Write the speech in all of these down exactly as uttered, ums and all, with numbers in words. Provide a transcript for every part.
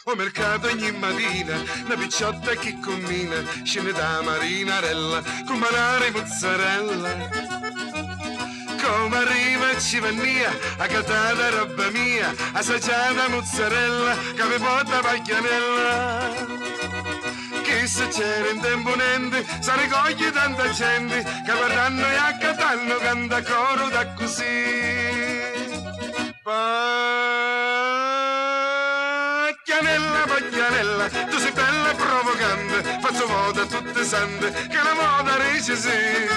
O mercatu ogni matina, na picciotta chi cummina, scinni da marinarella, cu manari muzzarella. Comu arriva ci vannìa, accattata robba mia, assaggiata muzzarella, ca vi porta pagghianella. Chi succedi in tempu nenti, s'arricogli tanta genti, ca guardannu e accattannu canta a coru d'accussì. Pagghianella, pagghianella, tu si bella e provocanti, fazzu vota a tutti i santi, ca na vota dici sì.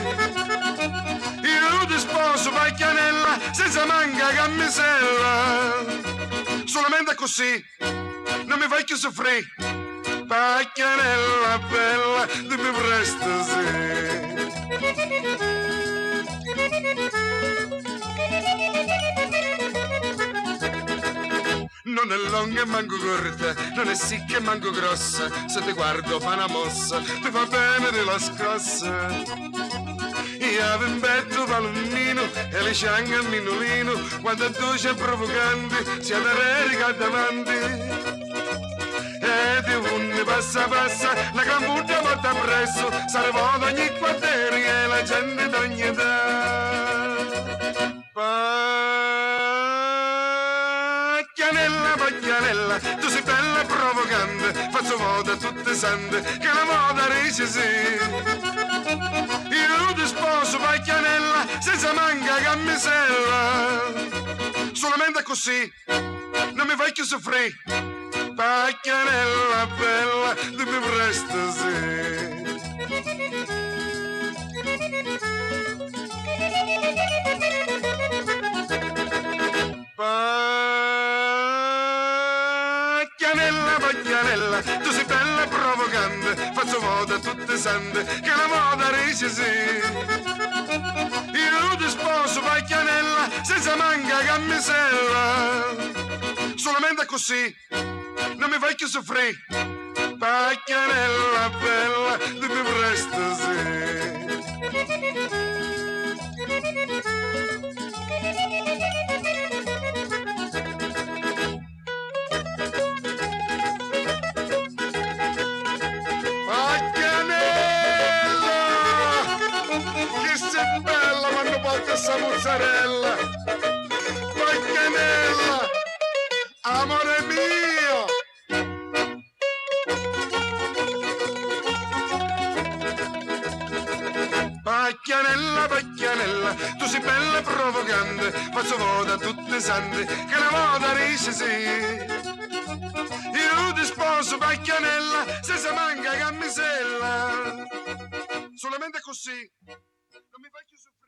Iu ti sposu, pagghianella, senza manca camisella, sulamenti accussì. Non mi fai cchiù suffrì, pagghianella bella, dimmi prestu sì. Non è longa e mancu corta, non è sicca e mancu grossa, se ti guardo fa na mossa, ti fa veniri la scossa. Ia vi 'mpettu Palumminu e li cianca a Minulinu, quantu è duci e pruvucanti, sia darreri ca davanti. E di unni passa passa, na gran vudda porta appressu, s'arrivota ogni quarteri e la genti d'ogni età. Pagghianella, pagghianella, tu si bella e provocanti, fazzu vota a tutti i santi, ca na vota dici sì. Iu ti sposu, pagghianella, senza manca camisella, sulamenti accussì, non mi fai cchiù suffrì, pagghianella bella, dimmi prestu sì. Pagghianella, pagghianella, tu si bella e provocanti, fazzu vota a tutti i santi, ca na vota dici sì. Iu ti sposu, pagghianella, senza manca camisella, sulamenti accussì. Non mi fai cchiù suffrì, pagghianella bella, dimmi prestu sì. Pagghianella! Chi si bella quannu porti ssa muzzarella! Pagghianella! Amore mio! Pagghianella, pagghianella, tu si bella e provocanti, fazzu vota a tutti i santi, ca na vota dici sì. Iu ti sposu, pagghianella, senza manca camisella, sulamenti accussì, non mi fai cchiù suffrì.